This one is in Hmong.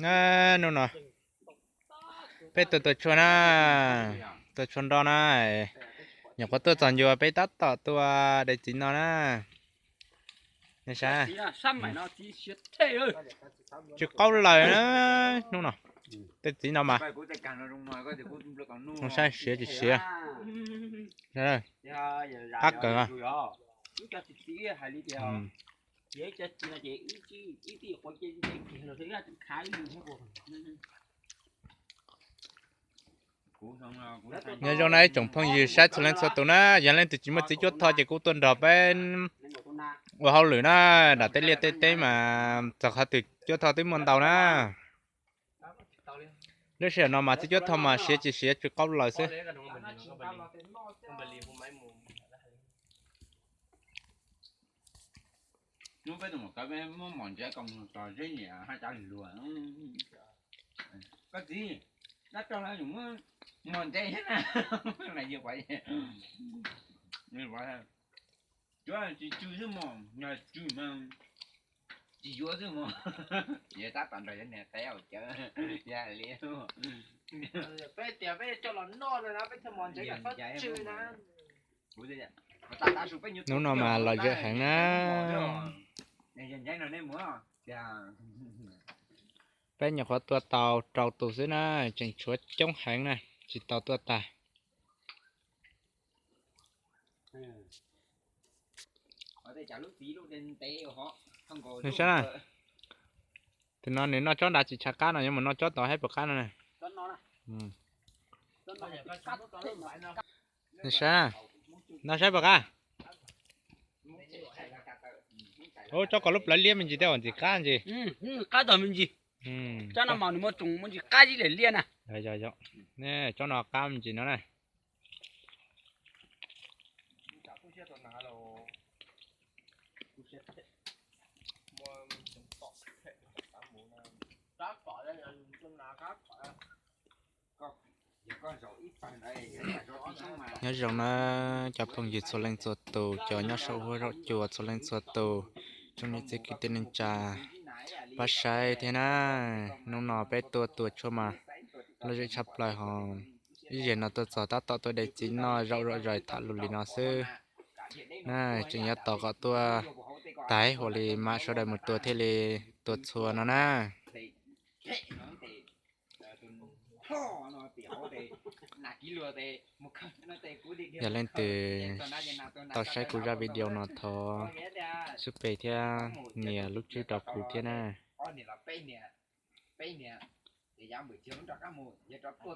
Hnub no peb tuaj tua tshuaj na, tua tshuaj nroj na, nyuam qhuav tuaj txog ncua peb tab tom tua daim txiv no na. Nej saib, tsw qaub lawm na. Hnub no tej txiv no mas, saib siav tsis siav, qab kawg. Nyob zoo na ib tsoom phooj ywg saib txhua leej txhua tus na, yog leej twg tsis muaj txiv cuab thoj ces kuj tuaj nrog peb ua hauj lwm na, nram tej liaj tej teb mas txog qhov twg cuab thoj twb muaj ntau na. Lub sij hawm no mas txiv cuab thoj mas siav tsis siav tsw qaub lawm xwb. Hnub peb tus maum kawv peb muab mos ntsev kom mus txog zeb niam haj cav luag. Koj txiv, dab rog no yus muab mos ntsev thiab na. Cuav tsis tsw xwb mos, yog tsw mas tsis yuav xwb mos. Yog tab tom nrog yog niag qe hauv cawv, yog li peb tias peb coj los noj no na, peb thiaj mos ntsev kom txhob tsw na. Hnub no mas lom zem heev na. Peb nyuam qhuav tua tau rau tus xwb na, tseem tshuav coob heev na, tsis tau tuaj tag. Saib na, tus no nws noj tsob nrad tsis tshav qab no, yuav mus noj tsob tod saib puas qab no na. Saib na, noj saib puas qab. Ub, tsob ko lub plawv liab me ntsis tej uas ntxim qab ntsis. Qab tag me ntsis. Tsob no mas nws muaj tsoom muaj ntsis qab zib lem liab na. Tsob no qab me ntsis no na. Nyob zoo na cov phooj ywg txhua leej txhua tus, cov nyob saum huab saum cua txhua leej txhua tus, tsoom niam txiv kwv tij neej tsa pab saib thiab na. Hnub no peb tuaj tua tshuaj mas lom zem tshaj plaws hos. Ib zaug no tuaj txog tab tom tua daim txiv noj zaum zom zaws tham lus li no xwb na. Tseem yuav tos kom tuaj tag huam li mam sawv daws mus tua thiaj li tua txhua no na. Yog leej twg tau saib kuv zaj video no thov subscribe thiab nias lub tswb rau kuv thiab na.